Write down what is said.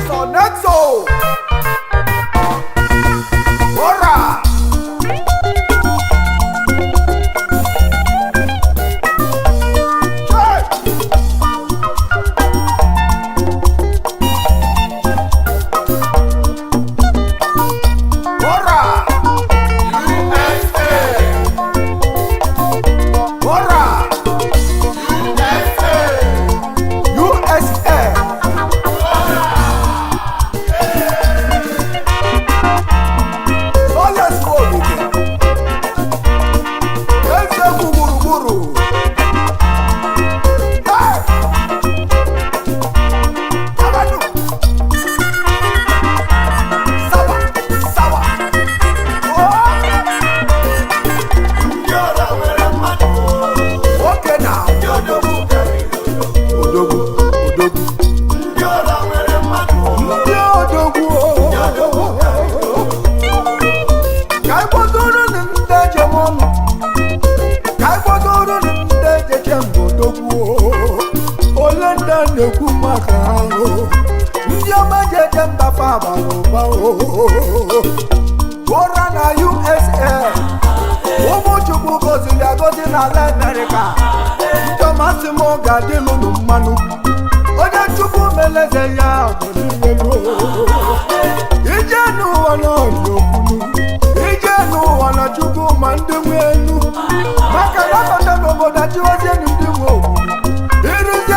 Sonexo. Ora. Hey! Ora! USA! Ora! USA! USA! Sọles Ogige. Eziokwu gburugburu. Hey! Abadu! Sawa! Sawa! Oh! Ndị ọra nwere mmadụ. Nwoke na Ndị odogwu karịrị odogwu. odogwu, odogwu. Ndị ọra nwere mmadụ. Ndị odogwu. Ka anyị kpọtụrụ ndị ejem ọnụ. Ka anyị kpọtụrụ ndị ejeje mba odogwu. Ole ndị a na-ekwu maka ha o? Ndị ọma jeje mba fa bara ụba o. Ụra na USA. Ụmụ Chukwu goziri agozi n'ala Amerịka. Ndị ọma sị m ga-adịlụ unu mmanụ. Onye Chukwu meleze ya gọzie.